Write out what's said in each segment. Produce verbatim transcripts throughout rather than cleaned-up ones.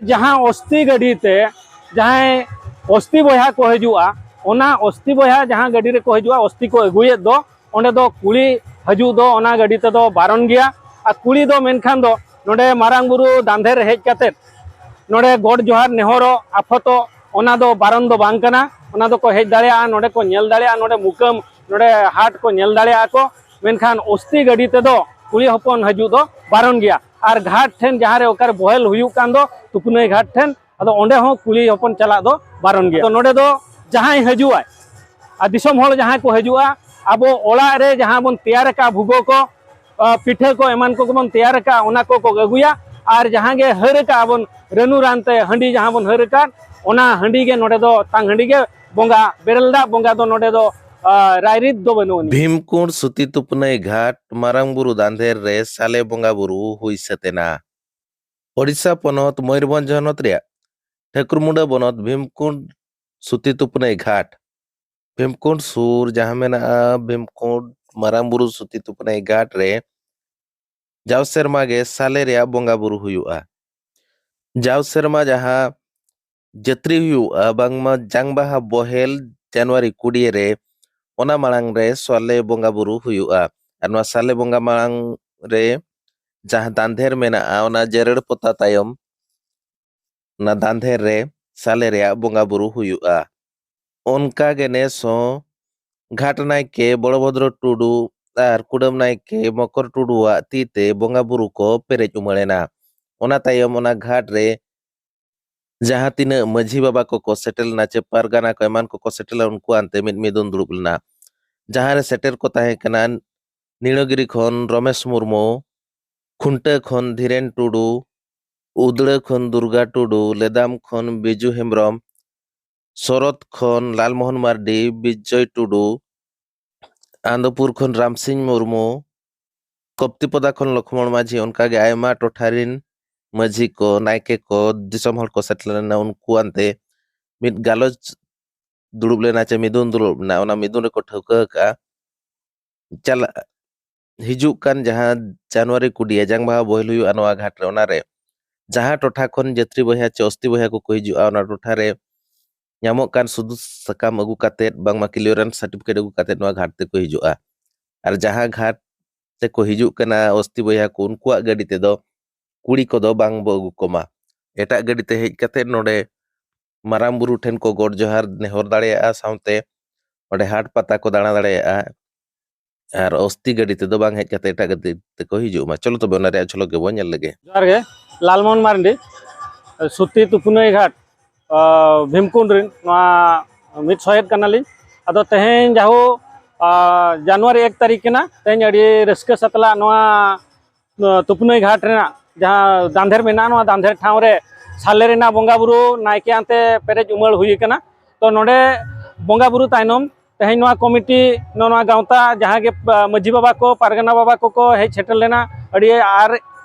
ᱡᱟᱦᱟᱸ ᱚᱥᱛᱤ ᱜᱟᱹᱰᱤ ᱛᱮ ᱡᱟᱦᱟᱸᱭ ᱚᱥᱛᱤ ᱵᱚᱭᱦᱟ ᱠᱚ ᱦᱤᱡᱩᱜᱼᱟ, ᱚᱱᱟ ᱚᱥᱛᱤ ᱵᱚᱭᱦᱟ ᱡᱟᱦᱟᱸ ᱜᱟᱹᱰᱤ ᱨᱮᱠᱚ ᱦᱤᱡᱩᱜᱼᱟ, ᱚᱥᱛᱤ ᱠᱚ ᱟᱹᱜᱩᱭᱮᱫ ᱫᱚ, ᱚᱸᱰᱮ ᱫᱚ ᱠᱩᱲᱤ ᱦᱤᱡᱩᱜ ᱫᱚ ᱚᱱᱟ ᱜᱟᱹᱰᱤ ᱛᱮᱫᱚ ᱵᱟᱨᱚᱱ ᱜᱮᱭᱟ᱾ ᱟᱨ ᱠᱩᱲᱤ ᱫᱚ ᱢᱮᱱᱠᱷᱟᱱ ᱫᱚ ᱱᱚᱰᱮ ᱢᱟᱨᱟᱝ ᱵᱩᱨᱩ ᱫᱟᱸᱫᱷᱮ ᱨᱮ ᱦᱮᱡ ᱠᱟᱛᱮᱫ ᱱᱚᱰᱮ ᱜᱚᱰ ᱡᱚᱦᱟᱨ ᱱᱮᱦᱚᱨᱚᱜ ᱟᱯᱷᱚᱛᱚᱜ, ᱚᱱᱟ ᱫᱚ ᱵᱟᱨᱚᱱ ᱫᱚ ᱵᱟᱝ ᱠᱟᱱᱟ᱾ ᱚᱱᱟ ᱫᱚᱠᱚ ᱦᱮᱡ ᱫᱟᱲᱮᱭᱟᱜᱼᱟ, ᱱᱚᱰᱮ ᱠᱚ ᱧᱮᱞ ᱫᱟᱲᱮᱭᱟᱜᱼᱟ, ᱱᱚᱰᱮ ᱢᱩᱠᱟᱹᱢ, ᱱᱚᱰᱮ ᱦᱟᱴ ᱠᱚ ᱧᱮᱞ ᱫᱟᱲᱮᱭᱟᱜᱼᱟ ᱠᱚ᱾ ᱢᱮᱱᱠᱷᱟᱱ ᱚᱥᱛᱤ ᱜᱟᱹᱰᱤ ᱛᱮᱫᱚ ᱠᱩᱲᱤ ᱦᱚᱯᱚᱱ ᱦᱤᱡᱩᱜ ᱫᱚ ᱵᱟᱨᱚᱱ ᱜᱮᱭᱟ᱾ ᱟᱨ ᱜᱷᱟᱴ ᱴᱷᱮᱱ ᱡᱟᱦᱟᱸ ᱨᱮ ᱚᱠᱟᱨᱮ ᱵᱚᱦᱮᱞ ᱦᱩᱭᱩᱜ ᱠᱟᱱ ᱫᱚ ᱛᱩᱯᱱᱟᱹᱭ ᱜᱷᱟᱴ ᱴᱷᱮᱱ, ᱟᱫᱚ ᱚᱸᱰᱮ ᱦᱚᱸ ᱠᱩᱲᱤ ᱦᱚᱯᱚᱱ ᱪᱟᱞᱟᱜ ᱫᱚ ᱵᱟᱨᱚᱱ ᱜᱮᱭᱟ᱾ ᱟᱫᱚ ᱱᱚᱰᱮ ᱫᱚ ᱡᱟᱦᱟᱸᱭ ᱦᱤᱡᱩᱜᱼᱟᱭ, ᱟᱨ ᱫᱤᱥᱚᱢ ᱦᱚᱲ ᱡᱟᱦᱟᱸᱭ ᱠᱚ ᱦᱤᱡᱩᱜᱼᱟ, ᱟᱵᱚ ᱚᱲᱟᱜ ᱨᱮ ᱡᱟᱦᱟᱸ ᱵᱚᱱ ᱛᱮᱭᱟᱨ ᱟᱠᱟᱫ ᱵᱷᱩᱜᱟᱹ ᱠᱚ, ᱟ, ᱯᱤᱴᱷᱟᱹ ᱠᱚ ᱮᱢᱟᱱ ᱠᱚ ᱵᱚᱱ ᱛᱮᱭᱟᱨ ᱟᱠᱟᱫ, ᱚᱱᱟ ᱠᱚᱠᱚ ᱟᱹᱜᱩᱭᱟ᱾ ᱟᱨ ᱡᱟᱦᱟᱸ ᱜᱮ ᱦᱟᱹᱨ ᱟᱠᱟᱫ ᱵᱚᱱ, ᱨᱟᱹᱱᱩ ᱨᱟᱱ ᱛᱮ ᱦᱟᱺᱰᱤ ᱡᱟᱦᱟᱸ ᱵᱚᱱ ᱦᱟᱹᱨ ᱟᱠᱟᱫ, ᱚᱱᱟ ᱦᱟᱺᱰᱤ ᱜᱮ ᱱᱚᱰᱮ ᱫᱚ ᱛᱟᱝ ᱦᱟᱺᱰᱤ ᱜᱮ ᱵᱚᱸᱜᱟ, ᱵᱮᱨᱮᱞ ᱫᱟᱜ ᱵᱚᱸᱜᱟ ᱫᱚ ᱱᱚᱰᱮ ᱫᱚ, ᱟ, ᱨᱟᱭᱨᱤᱛ ᱫᱚ ᱵᱟᱹᱱᱩᱜ ᱟᱹᱱᱤᱡ᱾ ᱵᱷᱤᱢᱠᱩᱸᱰ ᱥᱩᱛᱤ ᱛᱩᱯᱱᱟᱹᱭ ᱜᱷᱟᱴ ᱢᱟᱨᱟᱝ ᱵᱩᱨᱩ ᱫᱟᱸᱫᱷᱮᱨ ᱨᱮ ᱥᱟᱞᱮ ᱵᱚᱸᱜᱟ ᱵᱩᱨᱩ ᱦᱩᱭ ᱥᱟᱹᱛ ᱮᱱᱟ᱾ ᱳᱰᱤᱥᱟ ᱯᱚᱱᱚᱛ ᱢᱚᱭᱩᱨᱵᱷᱚᱸᱡᱽ ᱦᱚᱱᱚᱛ ᱨᱮᱭᱟᱜ ᱴᱷᱟᱹᱠᱩᱨᱢᱩᱸᱰᱟᱹ ᱵᱚᱱᱚᱛ ᱵᱷᱤᱢᱠᱩᱸᱰ ᱥᱩᱛᱤ ᱛᱩᱯᱱᱟᱹᱭ ᱜᱷᱟᱴ, ᱵᱷᱤᱢᱠᱩᱸᱰ ᱥᱩᱨ ᱡᱟᱦᱟᱸ ᱢᱮᱱᱟᱜᱼᱟ, ᱵᱷᱤᱢᱠᱩᱸᱰ ᱢᱟᱨᱟᱝ ᱵᱩᱨᱩ ᱥᱩᱛᱤ ᱛᱩᱯᱱᱟᱹᱭ ᱜᱷᱟᱴ ᱨᱮ ᱡᱟᱣ ᱥᱮᱨᱢᱟ ᱜᱮ ᱥᱟᱞᱮ ᱨᱮᱭᱟᱜ ᱵᱚᱸᱜᱟ ᱵᱩᱨᱩ ᱦᱩᱭᱩᱜᱼᱟ᱾ ᱡᱟᱣ ᱥᱮᱨᱢᱟ ᱡᱟᱦᱟᱸ ᱡᱟᱹᱛᱨᱤ ᱦᱩᱭᱩᱜᱼᱟ, ᱵᱟᱝᱢᱟ ᱡᱟᱝ ᱵᱟᱦᱟ ᱵᱚᱦᱮᱞ ᱡᱟᱱᱩᱣᱟᱨᱤ ᱠᱩᱲᱤ ᱨᱮ, ᱚᱱᱟ ᱢᱟᱲᱟᱝ ᱨᱮ ᱥᱟᱞᱮ ᱵᱚᱸᱜᱟ ᱵᱩᱨᱩ ᱦᱩᱭᱩᱜᱼᱟ᱾ ᱟᱨ ᱱᱚᱣᱟ ᱥᱟᱞᱮ ᱵᱚᱸᱜᱟ ᱢᱟᱲᱟᱝ ᱨᱮ ᱡᱟᱦᱟᱸ ᱫᱟᱸᱫᱷᱮᱨ ᱢᱮᱱᱟᱜᱼᱟ, ᱚᱱᱟ ᱡᱮᱨᱮᱲ ᱯᱚᱛᱟᱣ ᱛᱟᱭᱚᱢ, ᱚᱱᱟ ᱫᱟᱸᱫᱷᱮᱨ ᱨᱮ ᱥᱟᱞᱮ ᱨᱮᱭᱟᱜ ᱵᱚᱸᱜᱟ ᱵᱩᱨᱩ ᱦᱩᱭᱩᱜᱼᱟ᱾ ᱚᱱᱠᱟ ᱜᱮ ᱱᱮᱥ ᱦᱚᱸ ᱜᱷᱟᱴ ᱱᱟᱭᱠᱮ ᱵᱚᱲᱚᱵᱷᱚᱫᱨᱚ ᱴᱩᱰᱩ ᱟᱨ ᱠᱩᱰᱟᱹᱢ ᱱᱟᱭᱠᱮ ᱢᱚᱠᱚᱨ ᱴᱩᱰᱩᱣᱟᱜ ᱛᱤ ᱛᱮ ᱵᱚᱸᱜᱟ ᱵᱩᱨᱩ ᱠᱚ ᱯᱮᱨᱮᱡ ᱩᱢᱟᱹᱲ ᱮᱱᱟ᱾ ᱚᱱᱟ ᱛᱟᱭᱚᱢ ᱚᱱᱟ ᱜᱷᱟᱴ ᱨᱮ ᱡᱟᱦᱟᱸ ᱛᱤᱱᱟᱹᱜ ᱢᱟᱹᱡᱷᱤ ᱵᱟᱵᱟ ᱠᱚᱠᱚ ᱥᱮᱴᱮᱨ ᱞᱮᱱᱟ, ᱪᱮ ᱯᱟᱨᱜᱟᱱᱟ ᱠᱚ ᱮᱢᱟᱱ ᱠᱚᱠᱚ ᱥᱮᱴᱮᱨ ᱞᱮᱱᱟ, ᱩᱱᱠᱩ ᱟᱱᱛᱮ ᱢᱤᱫ ᱢᱤᱫᱩᱱ ᱫᱩᱲᱩᱵ ᱞᱮᱱᱟ᱾ ᱡᱟᱦᱟᱸ ᱨᱮ ᱥᱮᱴᱮᱨ ᱠᱚ ᱛᱟᱦᱮᱸ ᱠᱟᱱᱟ ᱱᱤᱲᱟᱹᱜᱤᱨᱤ ᱠᱷᱚᱱ ᱨᱚᱢᱮᱥ ᱢᱩᱨᱢᱩ, ᱠᱷᱩᱱᱴᱟᱹ ᱠᱷᱚᱱ ᱫᱷᱤᱨᱮᱱ ᱴᱩᱰᱩ, ᱩᱫᱽᱲᱟᱹ ᱠᱷᱚᱱ ᱫᱩᱨᱜᱟ ᱴᱩᱰᱩ, ᱞᱮᱫᱟᱢ ᱠᱷᱚᱱ ᱵᱤᱡᱩ ᱦᱮᱢᱵᱨᱚᱢ, ᱥᱚᱨᱚᱛ ᱠᱷᱚᱱ ᱞᱟᱞᱢᱳᱦᱚᱱ ᱢᱟᱨᱰᱤ, ᱵᱤᱡᱚᱭ ᱴᱩᱰᱩ, ᱟᱱᱫᱚᱯᱩᱨ ᱠᱷᱚᱱ ᱨᱟᱢᱥᱤᱝ ᱢᱩᱨᱢᱩ, ᱠᱚᱯᱛᱤᱯᱚᱫᱟ ᱠᱷᱚᱱ ᱞᱚᱠᱷᱢᱚᱬ ᱢᱟᱹᱡᱷᱤ, ᱚᱱᱠᱟᱜᱮ ᱟᱭᱢᱟ ᱴᱚᱴᱷᱟ ᱨᱤᱱ ᱢᱟᱹᱡᱷᱤ ᱠᱚ, ᱱᱟᱭᱠᱮ ᱠᱚ, ᱫᱤᱥᱚᱢ ᱦᱚᱲ ᱠᱚ ᱥᱮᱴᱮᱨ ᱞᱮᱱᱟ᱾ ᱩᱱᱠᱩ ᱟᱱᱛᱮ ᱢᱤᱫ ᱜᱟᱞᱚᱪ ᱫᱩᱲᱩᱵ ᱞᱮᱱᱟ ᱪᱮ ᱢᱤᱫᱩᱱ ᱫᱩᱲᱩᱵ ᱞᱮᱱᱟ, ᱚᱱᱟ ᱢᱤᱫᱩᱱ ᱨᱮᱠᱚ ᱴᱷᱟᱹᱣᱠᱟᱹ ᱟᱠᱟᱫᱼᱟ, ᱪᱟᱞᱟᱜ ᱦᱤᱡᱩᱜ ᱠᱟᱱ ᱡᱟᱦᱟᱸ ᱡᱟᱱᱩᱣᱟᱨᱤ ᱠᱩᱲᱤ ᱡᱟᱝ ᱵᱟᱦᱟ ᱵᱚᱦᱮᱞ ᱦᱩᱭᱩᱜᱼᱟ ᱱᱚᱣᱟ ᱜᱷᱟᱴ ᱨᱮ, ᱚᱱᱟᱨᱮ ᱡᱟᱦᱟᱸ ᱴᱚᱴᱷᱟ ᱠᱷᱚᱱ ᱡᱟᱹᱛᱨᱤ ᱵᱚᱭᱦᱟ ᱪᱮ ᱚᱥᱛᱤ ᱵᱚᱭᱦᱟ ᱠᱚᱠᱚ ᱦᱤᱡᱩᱜᱼᱟ, ᱚᱱᱟ ᱴᱚᱴᱷᱟ ᱨᱮ ᱧᱟᱢᱚᱜ ᱠᱟᱱ ᱥᱩᱫᱩ ᱥᱟᱠᱟᱢ ᱟᱹᱜᱩ ᱠᱟᱛᱮᱫ, ᱵᱟᱝᱢᱟ ᱠᱞᱤᱭᱟᱨᱮᱱᱥ ᱥᱟᱨᱴᱤᱯᱷᱤᱠᱮᱴ ᱟᱹᱜᱩ ᱠᱟᱛᱮᱫ ᱱᱚᱣᱟ ᱜᱷᱟᱴ ᱛᱮᱠᱚ ᱦᱤᱡᱩᱜᱼᱟ᱾ ᱟᱨ ᱡᱟᱦᱟᱸ ᱜᱷᱟᱴ ᱛᱮᱠᱚ ᱦᱤᱡᱩᱜ ᱠᱟᱱᱟ ᱚᱥᱛᱤ ᱵᱚᱭᱦᱟ ᱠᱚ, ᱩᱱᱠᱩᱣᱟᱜ ᱜᱟᱹᱰᱤ ᱛᱮᱫᱚ ᱠᱩᱲᱤ ᱠᱚᱫᱚ ᱵᱟᱝ ᱵᱚ ᱟᱹᱜᱩ ᱠᱚᱢᱟ᱾ ᱮᱴᱟᱜ ᱜᱟᱹᱰᱤ ᱛᱮ ᱦᱮᱡ ᱠᱟᱛᱮᱫ ᱱᱚᱰᱮ ᱢᱟᱨᱟᱝ ᱵᱩᱨᱩ ᱴᱷᱮᱱ ᱠᱚ ᱜᱚᱰ ᱡᱚᱦᱟᱨ ᱱᱮᱦᱚᱨ ᱫᱟᱲᱮᱭᱟᱜᱼᱟ, ᱥᱟᱶᱛᱮ ᱚᱸᱰᱮ ᱦᱟᱴ ᱯᱟᱛᱟ ᱠᱚ ᱫᱟᱬᱟ ᱫᱟᱲᱮᱭᱟᱜᱼᱟ᱾ ᱟᱨ ᱚᱥᱛᱤ ᱜᱟᱹᱰᱤ ᱛᱮᱫᱚ ᱵᱟᱝ ᱦᱮᱡ ᱠᱟᱛᱮ ᱮᱴᱟᱜ ᱜᱟᱹᱰᱤ ᱛᱮᱠᱚ ᱦᱤᱡᱩᱜ ᱢᱟ᱾ ᱪᱚᱞᱚ ᱛᱚᱵᱮ ᱚᱱᱟ ᱨᱮᱭᱟᱜ ᱡᱷᱚᱞᱚᱠ ᱜᱮᱵᱚᱱ ᱧᱮᱞ ᱞᱮᱜᱮ᱾ ᱡᱚᱦᱟᱨ ᱜᱮ, ᱞᱟᱞᱢᱳᱦᱚᱱ ᱢᱟᱨᱰᱤ, ᱥᱩᱛᱤ ᱛᱩᱯᱩᱱᱟᱹᱭ ᱜᱷᱟᱴ, ᱟᱸ, ᱵᱷᱤᱢᱠᱩᱸᱰ ᱨᱤᱱ ᱱᱚᱣᱟ ᱢᱤᱫ ᱥᱚᱦᱮᱫ ᱠᱟᱱᱟᱞᱤᱧ᱾ ᱟᱫᱚ ᱛᱮᱦᱮᱧ ᱡᱟᱦᱳ, ᱟᱸ, ᱡᱟᱱᱩᱣᱟᱨᱤ ᱮᱠ ᱛᱟᱹᱨᱤᱠᱷ ᱠᱟᱱᱟ᱾ ᱛᱮᱦᱮᱧ ᱟᱹᱰᱤ ᱨᱟᱹᱥᱠᱟᱹ ᱥᱟᱛᱞᱟᱜ ᱱᱚᱣᱟ, ᱱᱚᱣᱟ ᱛᱩᱯᱩᱱᱟᱹᱭ ᱜᱷᱟᱴ ᱨᱮᱱᱟᱜ ᱡᱟᱦᱟᱸ ᱫᱟᱱᱫᱷᱮᱨ ᱢᱮᱱᱟᱜᱼᱟ, ᱱᱚᱣᱟ ᱫᱟᱱᱫᱷᱮᱨ ᱴᱷᱟᱶ ᱨᱮ ᱥᱟᱞᱮ ᱨᱮᱱᱟᱜ ᱵᱚᱸᱜᱟ ᱵᱩᱨᱩ ᱱᱟᱭᱠᱮ ᱟᱱᱛᱮ ᱯᱮᱨᱮᱡ ᱩᱢᱟᱹᱲ ᱦᱩᱭ ᱟᱠᱟᱱᱟ᱾ ᱛᱚ ᱱᱚᱰᱮ ᱵᱚᱸᱜᱟ ᱵᱩᱨᱩ ᱛᱟᱭᱱᱚᱢ ᱛᱮᱦᱮᱧ ᱱᱚᱣᱟ ᱠᱚᱢᱤᱴᱤ, ᱱᱚᱣᱟ, ᱱᱚᱣᱟ ᱜᱟᱶᱛᱟ ᱡᱟᱦᱟᱸ ᱜᱮ, ᱟ, ᱢᱟᱹᱡᱷᱤ ᱵᱟᱵᱟ ᱠᱚ, ᱯᱟᱨᱜᱟᱱᱟ ᱵᱟᱵᱟ ᱠᱚᱠᱚ ᱦᱮᱡ ᱥᱮᱴᱮᱨ ᱞᱮᱱᱟ, ᱟᱹᱰᱤ ᱟᱨ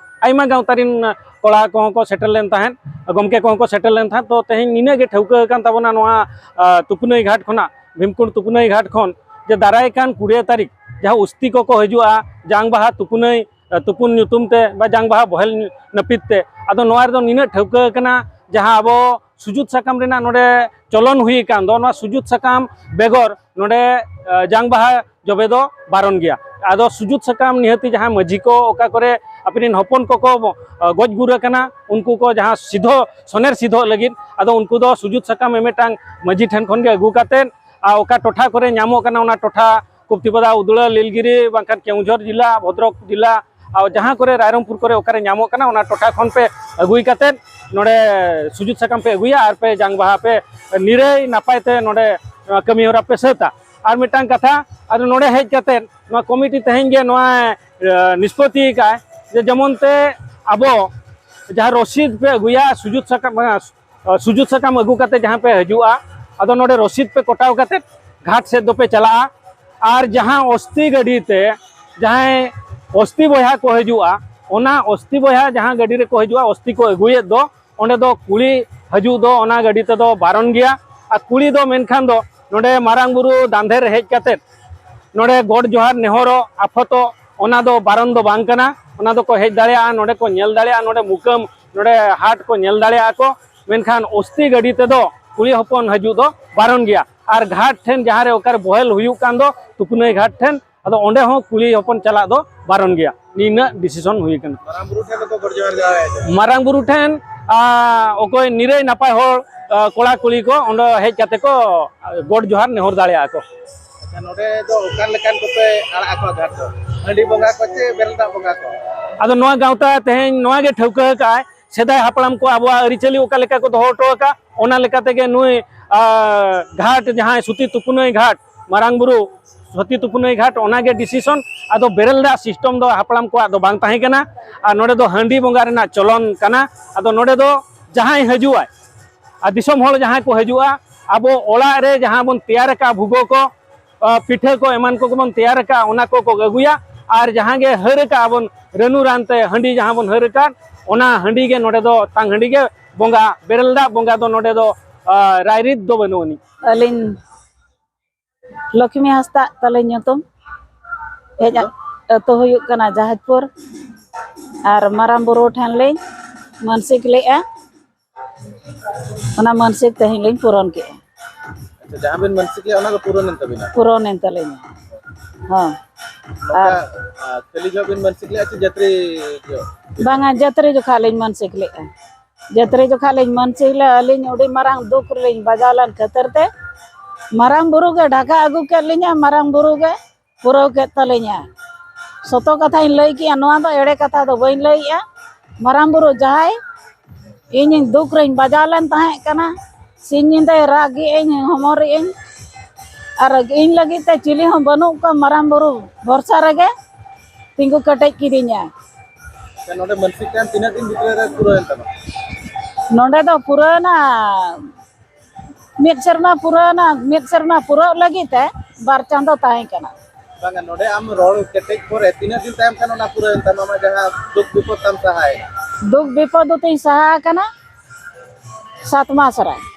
ᱟᱭᱢᱟ ᱜᱟᱶᱛᱟ ᱨᱤᱱ ᱠᱚᱲᱟ ᱠᱚᱦᱚᱸ ᱠᱚ ᱥᱮᱴᱮᱨ ᱞᱮᱱ ᱛᱟᱦᱮᱸᱫ, ᱜᱚᱢᱠᱮ ᱠᱚᱦᱚᱸ ᱠᱚ ᱥᱮᱴᱮᱨ ᱞᱮᱱ ᱛᱟᱦᱮᱸᱫ᱾ ᱛᱚ ᱛᱮᱦᱮᱧ ᱱᱤᱱᱟᱹᱜ ᱜᱮ ᱴᱷᱟᱹᱣᱠᱟᱹ ᱟᱠᱟᱱ ᱛᱟᱵᱚᱱᱟ ᱱᱚᱣᱟ, ᱟ, ᱛᱩᱯᱱᱟᱹᱭ ᱜᱷᱟᱴ ᱠᱷᱚᱱᱟᱜ, ᱵᱷᱤᱢᱠᱩᱸᱰ ᱛᱩᱯᱱᱟᱹᱭ ᱜᱷᱟᱴ ᱠᱷᱚᱱ, ᱡᱮ ᱫᱟᱨᱟᱭ ᱠᱟᱱ ᱠᱩᱲᱤᱭᱟᱹ ᱛᱟᱹᱨᱤᱠᱷ ᱡᱟᱦᱟᱸ ᱚᱥᱛᱤ ᱠᱚᱠᱚ ᱦᱤᱡᱩᱜᱼᱟ ᱡᱟᱝ ᱵᱟᱦᱟ ᱛᱩᱯᱱᱟᱹᱭ, ᱟ, ᱛᱩᱯᱩᱱ ᱧᱩᱛᱩᱢ ᱛᱮ ᱵᱟ ᱡᱟᱝ ᱵᱟᱦᱟ ᱵᱚᱦᱮᱞ ᱱᱟᱹᱯᱤᱛ ᱛᱮ, ᱟᱫᱚ ᱱᱚᱣᱟ ᱨᱮᱫᱚ ᱱᱤᱱᱟᱹᱜ ᱴᱷᱟᱹᱣᱠᱟᱹ ᱟᱠᱟᱱᱟ, ᱡᱟᱦᱟᱸ ᱟᱵᱚ ᱥᱩᱡᱩᱛ ᱥᱟᱠᱟᱢ ᱨᱮᱱᱟᱜ ᱱᱚᱰᱮ ᱪᱚᱞᱚᱱ ᱦᱩᱭ ᱟᱠᱟᱱ ᱫᱚ, ᱱᱚᱣᱟ ᱥᱩᱡᱩᱛ ᱥᱟᱠᱟᱢ ᱵᱮᱜᱚᱨ ᱱᱚᱰᱮ, ᱟ, ᱡᱟᱝ ᱵᱟᱦᱟ ᱡᱚᱵᱮ ᱫᱚ ᱵᱟᱨᱚᱱ ᱜᱮᱭᱟ᱾ ᱟᱫᱚ ᱥᱩᱡᱩᱛ ᱥᱟᱠᱟᱢ ᱱᱤᱦᱟᱹᱛᱤ ᱡᱟᱦᱟᱸ ᱢᱟᱹᱡᱷᱤ ᱠᱚ ᱚᱠᱟ ᱠᱚᱨᱮ ᱟᱯᱮ ᱨᱮᱱ ᱦᱚᱯᱚᱱ ᱠᱚᱠᱚ, ᱟ, ᱜᱚᱡ ᱜᱩᱨ ᱟᱠᱟᱱᱟ, ᱩᱱᱠᱩ ᱠᱚ ᱡᱟᱦᱟᱸ ᱥᱤᱫᱷᱚ, ᱥᱚᱱᱮᱨ ᱥᱤᱫᱷᱚᱜ ᱞᱟᱹᱜᱤᱫ, ᱟᱫᱚ ᱩᱱᱠᱩ ᱫᱚ ᱥᱩᱡᱩᱛ ᱥᱟᱠᱟᱢ ᱢᱤᱫᱴᱟᱝ ᱢᱟᱹᱡᱷᱤ ᱴᱷᱮᱱ ᱠᱷᱚᱱ ᱜᱮ ᱟᱹᱜᱩ ᱠᱟᱛᱮᱫ, ᱟᱨ ᱚᱠᱟ ᱴᱚᱴᱷᱟ ᱠᱚᱨᱮ ᱧᱟᱢᱚᱜ ᱠᱟᱱᱟ ᱚᱱᱟ ᱴᱚᱴᱷᱟ, ᱠᱩᱯᱛᱤᱯᱟᱫᱟ, ᱩᱫᱽᱲᱟ, ᱞᱤᱞᱜᱤᱨᱤ, ᱵᱟᱝᱠᱷᱟᱱ ᱠᱮᱣᱚᱱᱡᱷᱚᱨ ᱡᱮᱞᱟ, ᱵᱷᱚᱫᱨᱚᱠ ᱡᱮᱞᱟ, ᱟᱨ ᱡᱟᱦᱟᱸ ᱠᱚᱨᱮ ᱨᱟᱭᱨᱚᱝᱯᱩᱨ ᱠᱚᱨᱮ ᱚᱠᱟᱨᱮ ᱧᱟᱢᱚᱜ ᱠᱟᱱᱟ, ᱚᱱᱟ ᱴᱚᱴᱷᱟ ᱠᱷᱚᱱ ᱯᱮ ᱟᱹᱜᱩᱭ ᱠᱟᱛᱮᱫ ᱱᱚᱰᱮ ᱥᱩᱡᱩᱛ ᱥᱟᱠᱟᱢ ᱯᱮ ᱟᱹᱜᱩᱭᱟ ᱟᱨ ᱯᱮ ᱡᱟᱝ ᱵᱟᱦᱟ ᱯᱮ ᱱᱤᱨᱟᱹᱭ ᱱᱟᱯᱟᱭ ᱛᱮ ᱱᱚᱰᱮ, ᱱᱚᱣᱟ ᱠᱟᱹᱢᱤ ᱦᱚᱨᱟ ᱯᱮ ᱥᱟᱹᱛᱟ᱾ ᱟᱨ ᱢᱤᱫᱴᱟᱝ ᱠᱟᱛᱷᱟ, ᱟᱫᱚ ᱱᱚᱰᱮ ᱦᱮᱡ ᱠᱟᱛᱮᱫ ᱱᱚᱣᱟ ᱠᱚᱢᱤᱴᱤ ᱛᱮᱦᱮᱧ ᱜᱮ ᱱᱚᱣᱟ, ᱮ, ᱱᱤᱥᱯᱚᱛᱤ ᱟᱠᱟᱫᱼᱟᱭ ᱡᱮ ᱡᱮᱢᱚᱱ ᱛᱮ ᱟᱵᱚ ᱡᱟᱦᱟᱸ ᱨᱚᱥᱤᱫ ᱯᱮ ᱟᱹᱜᱩᱭᱟ ᱥᱩᱡᱩᱛ ᱥᱟᱠᱟᱢ, ᱥᱩᱡᱩᱛ ᱥᱟᱠᱟᱢ ᱟᱹᱜᱩ ᱠᱟᱛᱮ ᱡᱟᱦᱟᱸ ᱯᱮ ᱦᱤᱡᱩᱜᱼᱟ, ᱟᱫᱚ ᱱᱚᱰᱮ ᱨᱚᱥᱤᱫ ᱯᱮ ᱠᱚᱴᱟᱣ ᱠᱟᱛᱮ ᱜᱷᱟᱴ ᱥᱮᱫ ᱫᱚᱯᱮ ᱪᱟᱞᱟᱜᱼᱟ᱾ ᱟᱨ ᱡᱟᱦᱟᱸ ᱚᱥᱛᱤ ᱜᱟᱹᱰᱤ ᱛᱮ, ᱡᱟᱦᱟᱸᱭ ᱚᱥᱛᱤ ᱵᱚᱭᱦᱟ ᱠᱚ ᱦᱤᱡᱩᱜᱼᱟ, ᱚᱱᱟ ᱚᱥᱛᱤ ᱵᱚᱭᱦᱟ ᱡᱟᱦᱟᱸ ᱜᱟᱹᱰᱤ ᱨᱮᱠᱚ ᱦᱤᱡᱩᱜᱼᱟ, ᱚᱥᱛᱤ ᱠᱚ ᱟᱹᱜᱩᱭᱮᱫ ᱫᱚ, ᱚᱸᱰᱮ ᱫᱚ ᱠᱩᱲᱤ ᱦᱤᱡᱩᱜ ᱫᱚ ᱚᱱᱟ ᱜᱟᱹᱰᱤ ᱛᱮᱫᱚ ᱵᱟᱨᱚᱱ ᱜᱮᱭᱟ᱾ ᱟᱨ ᱠᱩᱲᱤ ᱫᱚ ᱢᱮᱱᱠᱷᱟᱱ ᱫᱚ ᱱᱚᱰᱮ ᱢᱟᱨᱟᱝ ᱵᱩᱨᱩ ᱫᱟᱱᱫᱷᱮ ᱨᱮ ᱦᱮᱡ ᱠᱟᱛᱮ ᱱᱚᱰᱮ ᱜᱚᱰ ᱡᱚᱦᱟᱨ ᱱᱮᱦᱚᱨᱚᱜ ᱟᱯᱷᱚᱛᱚᱜ, ᱚᱱᱟ ᱫᱚ ᱵᱟᱨᱚᱱ ᱫᱚ ᱵᱟᱝ ᱠᱟᱱᱟ᱾ ᱚᱱᱟ ᱫᱚᱠᱚ ᱦᱮᱡ ᱫᱟᱲᱮᱭᱟᱜᱼᱟ, ᱱᱚᱰᱮ ᱠᱚ ᱧᱮᱞ ᱫᱟᱲᱮᱭᱟᱜᱼᱟ, ᱱᱚᱰᱮ ᱢᱩᱠᱟᱹᱢ ᱱᱚᱰᱮ ᱦᱟᱴ ᱠᱚ ᱧᱮᱞ ᱫᱟᱲᱮᱭᱟᱜᱼᱟ ᱠᱚ, ᱢᱮᱱᱠᱷᱟᱱ ᱚᱥᱛᱤ ᱜᱟᱹᱰᱤ ᱛᱮᱫᱚ ᱠᱩᱲᱤ ᱦᱚᱯᱚᱱ ᱦᱤᱡᱩᱜ ᱫᱚ ᱵᱟᱨᱚᱱ ᱜᱮᱭᱟ᱾ ᱟᱨ ᱜᱷᱟᱴ ᱴᱷᱮᱱ ᱡᱟᱦᱟᱸ ᱨᱮ ᱚᱠᱟᱨᱮ ᱵᱚᱦᱮᱞ ᱦᱩᱭᱩᱜ ᱠᱟᱱ ᱫᱚ ᱛᱩᱯᱱᱟᱹᱭ ᱜᱷᱟᱴ ᱴᱷᱮᱱ, ᱟᱫᱚ ᱚᱸᱰᱮ ᱦᱚᱸ ᱠᱩᱲᱤ ᱦᱚᱯᱚᱱ ᱪᱟᱞᱟᱜ ᱫᱚ ᱵᱟᱨᱚᱱ ᱜᱮᱭᱟ᱾ ᱱᱤᱱᱟᱹᱜ ᱰᱤᱥᱤᱥᱚᱱ ᱦᱩᱭ ᱠᱟᱱᱟ᱾ ᱢᱟᱨᱟᱝ ᱵᱩᱨᱩ ᱴᱷᱮᱱ ᱫᱚ ᱜᱚᱰ ᱡᱚᱦᱟᱨ ᱡᱟᱦᱟᱸᱭ ᱢᱟᱨᱟᱝ ᱵᱩᱨᱩ ᱴᱷᱮᱱ, ᱟᱨ ᱚᱠᱚᱭ ᱱᱤᱨᱟᱹᱭ ᱱᱟᱯᱟᱭ ᱦᱚᱲ, ᱟᱨ ᱠᱚᱲᱟ ᱠᱩᱲᱤ ᱠᱚ ᱚᱸᱰᱮ ᱦᱮᱡ ᱠᱟᱛᱮ ᱠᱚ ᱜᱚᱰ ᱡᱚᱦᱟᱨ ᱱᱮᱦᱚᱨ ᱫᱟᱲᱮᱭᱟᱜᱼᱟ ᱠᱚ᱾ ᱟᱪᱪᱷᱟ, ᱱᱚᱰᱮ ᱫᱚ ᱚᱠᱟ ᱞᱮᱠᱟᱱ ᱠᱚᱯᱮ ᱟᱲᱟᱜ ᱟᱠᱚᱣᱟ ᱜᱷᱟᱴ ᱫᱚ? ᱦᱟᱺᱰᱤ ᱵᱚᱸᱜᱟ ᱠᱚ ᱪᱮ ᱵᱮᱨᱮᱞ ᱫᱟᱜ ᱵᱚᱸᱜᱟ ᱠᱚ? ᱟᱫᱚ ᱱᱚᱣᱟ ᱜᱟᱶᱛᱟ ᱛᱮᱦᱮᱧ ᱱᱚᱣᱟ ᱜᱮ ᱴᱷᱟᱹᱣᱠᱟᱹ ᱟᱠᱟᱫᱼᱟᱭ, ᱥᱮᱫᱟᱭ ᱦᱟᱯᱲᱟᱢ ᱠᱚ ᱟᱵᱚᱣᱟᱜ ᱟᱹᱨᱤᱪᱟᱹᱞᱤ ᱚᱠᱟ ᱞᱮᱠᱟ ᱠᱚ ᱫᱚᱦᱚ ᱦᱚᱴᱚ ᱟᱠᱟᱫ, ᱚᱱᱟ ᱞᱮᱠᱟ ᱛᱮᱜᱮ ᱱᱩᱭ, ᱟᱨ, ᱜᱷᱟᱴ, ᱡᱟᱦᱟᱸᱭ ᱥᱩᱛᱤ ᱛᱩᱯᱩᱱᱟᱹᱭ ᱜᱷᱟᱴ, ᱢᱟᱨᱟᱝ ᱵᱩᱨᱩ ᱥᱩᱛᱤ ᱛᱩᱯᱩᱱᱟᱹᱭ ᱜᱷᱟᱴ, ᱚᱱᱟᱜᱮ ᱰᱤᱥᱤᱥᱚᱱ᱾ ᱟᱫᱚ ᱵᱮᱨᱮᱞ ᱫᱟᱜ ᱥᱤᱥᱴᱚᱢ ᱫᱚ ᱦᱟᱯᱲᱟᱢ ᱠᱚᱣᱟᱜ ᱫᱚ ᱵᱟᱝ ᱛᱟᱦᱮᱸ ᱠᱟᱱᱟ᱾ ᱟᱨ ᱱᱚᱰᱮ ᱫᱚ ᱦᱟᱺᱰᱤ ᱵᱚᱸᱜᱟ ᱨᱮᱱᱟᱜ ᱪᱚᱞᱚᱱ ᱠᱟᱱᱟ᱾ ᱟᱫᱚ ᱱᱚᱰᱮ ᱫᱚ ᱡᱟᱦᱟᱸᱭ ᱦᱤᱡᱩᱜᱼᱟᱭ, ᱟᱨ ᱫᱤᱥᱚᱢ ᱦᱚᱲ ᱡᱟᱦᱟᱸᱭ ᱠᱚ ᱦᱤᱡᱩᱜᱼᱟ, ᱟᱵᱚ ᱚᱲᱟᱜ ᱨᱮ ᱡᱟᱦᱟᱸ ᱵᱚᱱ ᱛᱮᱭᱟᱨ ᱟᱠᱟᱫ ᱵᱷᱩᱜᱟᱹ ᱠᱚ, ᱟᱨ ᱯᱤᱴᱷᱟᱹ ᱠᱚ ᱮᱢᱟᱱ ᱠᱚᱜᱮ ᱵᱚᱱ ᱛᱮᱭᱟᱨ ᱟᱠᱟᱫ, ᱚᱱᱟ ᱠᱚᱠᱚ ᱟᱹᱜᱩᱭᱟ᱾ ᱟᱨ ᱡᱟᱦᱟᱸ ᱜᱮ ᱦᱟᱹᱨ ᱟᱠᱟᱫ ᱵᱚᱱ, ᱨᱟᱹᱱᱩ ᱨᱟᱱ ᱛᱮ ᱦᱟᱺᱰᱤ ᱡᱟᱦᱟᱸ ᱵᱚᱱ ᱦᱟᱹᱨ ᱟᱠᱟᱫ, ᱚᱱᱟ ᱦᱟᱺᱰᱤ ᱜᱮ ᱱᱚᱰᱮ ᱫᱚ ᱛᱟᱝ ᱦᱟᱺᱰᱤ ᱜᱮ ᱵᱚᱸᱜᱟ, ᱵᱮᱨᱮᱞ ᱫᱟᱜ ᱵᱚᱸᱜᱟ ᱫᱚ ᱱᱚᱰᱮ ᱫᱚ, ᱟᱨ, ᱨᱟᱭᱨᱤᱛ ᱫᱚ ᱵᱟᱹᱱᱩᱜ ᱟᱹᱱᱤᱡ᱾ ᱟᱹᱞᱤᱧ ᱞᱚᱠᱷᱢᱤ ᱦᱟᱸᱥᱫᱟᱜ ᱛᱟᱹᱞᱤᱧ ᱧᱩᱛᱩᱢ᱾ ᱦᱮᱡ ᱟᱹᱛᱩ ᱦᱩᱭᱩᱜ ᱠᱟᱱᱟ ᱡᱟᱦᱟᱡᱽᱯᱩᱨ᱾ ᱟᱨ ᱢᱟᱨᱟᱝ ᱵᱩᱨᱩ ᱴᱷᱮᱱ ᱞᱤᱧ ᱢᱟᱹᱱᱥᱤᱠ ᱞᱮᱜᱼᱟ, ᱚᱱᱟ ᱢᱟᱹᱱᱥᱤᱠ ᱛᱮᱦᱮᱧ ᱞᱤᱧ ᱯᱩᱨᱚᱱ ᱠᱮᱜᱼᱟ᱾ ᱟᱪᱪᱷᱟ, ᱡᱟᱦᱟᱸ ᱵᱤᱱ ᱢᱟᱹᱱᱥᱤᱠ ᱞᱮᱜᱼᱟ, ᱚᱱᱟ ᱫᱚ ᱯᱩᱨᱚᱱ ᱮᱱ ᱛᱟᱵᱤᱱᱟ? ᱯᱩᱨᱚᱱ ᱮᱱ ᱛᱟᱹᱞᱤᱧᱟ᱾ ᱦᱚᱸ᱾ ᱱᱚᱝᱠᱟ, ᱟᱨ ᱟᱸ, ᱠᱷᱟᱹᱞᱤ ᱡᱚᱦᱚᱜ ᱵᱤᱱ ᱢᱟᱹᱱᱥᱤᱠ ᱞᱮᱜᱼᱟ ᱥᱮ ᱡᱟᱹᱛᱨᱤ ᱡᱚᱦᱚᱜ? ᱵᱟᱝᱟ, ᱡᱟᱹᱛᱨᱤ ᱡᱚᱠᱷᱟ ᱞᱤᱧ ᱢᱟᱹᱱᱥᱤᱠ ᱞᱮᱜᱼᱟ᱾ ᱡᱟᱹᱛᱨᱤ ᱡᱚᱠᱷᱟ ᱞᱤᱧ ᱢᱟᱹᱱᱥᱤᱠ ᱞᱮᱜᱼᱟ, ᱟᱹᱞᱤᱧ ᱟᱹᱰᱤ ᱢᱟᱨᱟᱝ ᱫᱩᱠ ᱨᱮᱞᱤᱧ ᱵᱟᱡᱟᱣ ᱞᱮᱱ ᱠᱷᱟᱹᱛᱤᱨ ᱛᱮ ᱢᱟᱨᱟᱝ ᱵᱩᱨᱩ ᱜᱮ ᱰᱷᱟᱠᱟ ᱟᱹᱜᱩ ᱠᱮᱫ ᱞᱤᱧᱟ, ᱢᱟᱨᱟᱝ ᱵᱩᱨᱩ ᱜᱮ ᱯᱩᱨᱟᱹᱣ ᱠᱮᱫ ᱛᱟᱹᱞᱤᱧᱟ᱾ ᱥᱚᱛᱚ ᱠᱟᱛᱷᱟᱧ ᱞᱟᱹᱭ ᱠᱮᱜᱼᱟ, ᱱᱚᱣᱟ ᱫᱚ ᱮᱲᱮ ᱠᱟᱛᱷᱟ ᱫᱚ ᱵᱟᱹᱧ ᱞᱟᱹᱭᱮᱜᱼᱟ᱾ ᱢᱟᱨᱟᱝ ᱵᱩᱨᱩ ᱡᱟᱦᱟᱸᱭ ᱤᱧ ᱫᱩᱠ ᱨᱮᱧ ᱵᱟᱡᱟᱣ ᱞᱮᱱ ᱛᱟᱦᱮᱸ ᱠᱟᱱᱟ, ᱥᱤᱧ ᱧᱤᱫᱟᱹᱭ ᱨᱟᱜ ᱜᱮᱜᱼᱟᱹᱧ, ᱦᱚᱢᱚᱨᱮᱜᱼᱟᱹᱧ, ᱟᱨ ᱤᱧ ᱞᱟᱹᱜᱤᱫ ᱛᱮ ᱪᱤᱞᱤ ᱦᱚᱸ ᱵᱟᱹᱱᱩᱜ ᱠᱚᱣᱟ, ᱢᱟᱨᱟᱝ ᱵᱩᱨᱩ ᱵᱷᱚᱨᱥᱟ ᱨᱮᱜᱮ ᱛᱤᱸᱜᱩ ᱠᱮᱴᱮᱡ ᱠᱤᱫᱤᱧᱟ᱾ ᱟᱪᱪᱷᱟ, ᱱᱚᱰᱮ ᱢᱟᱹᱱᱥᱤᱠ ᱛᱟᱦᱮᱱ ᱛᱤᱱᱟᱹᱜ ᱫᱤᱱ ᱵᱷᱤᱛᱨᱤ ᱨᱮ ᱯᱩᱨᱟᱹᱣᱮᱱ ᱛᱟᱢᱟ? ᱱᱚᱰᱮ ᱫᱚ ᱯᱩᱨᱟᱹᱣᱱᱟ, ᱢᱤᱫ ᱥᱮᱨᱢᱟ ᱯᱩᱨᱟᱹᱣᱱᱟ, ᱢᱤᱫ ᱥᱮᱨᱢᱟ ᱯᱩᱨᱟᱹᱜ ᱞᱟᱹᱜᱤᱫ ᱛᱮ ᱵᱟᱨ ᱪᱟᱸᱫᱚ ᱛᱟᱦᱮᱸ ᱠᱟᱱᱟ᱾ ᱵᱟᱝᱟ, ᱱᱚᱰᱮ ᱟᱢ ᱨᱚᱲ ᱠᱮᱴᱮᱡ ᱯᱚᱨᱮ ᱛᱤᱱᱟᱹᱜ ᱫᱤᱱ ᱛᱟᱭᱚᱢ ᱠᱷᱟᱱ ᱚᱱᱟ ᱯᱩᱨᱟᱹᱣᱮᱱ ᱛᱟᱢᱟ, ᱟᱢᱟᱜ ᱡᱟᱦᱟᱸ ᱫᱩᱠ ᱵᱤᱯᱚᱫ ᱛᱟᱢ ᱥᱟᱦᱟᱭᱮᱱᱟ? ᱫᱩᱠ ᱵᱤᱯᱚᱫ ᱫᱚ ᱛᱤᱧ ᱥᱟᱦᱟ ᱟᱠᱟᱱᱟ ᱥᱟᱛ ᱢᱟᱥ ᱨᱮ᱾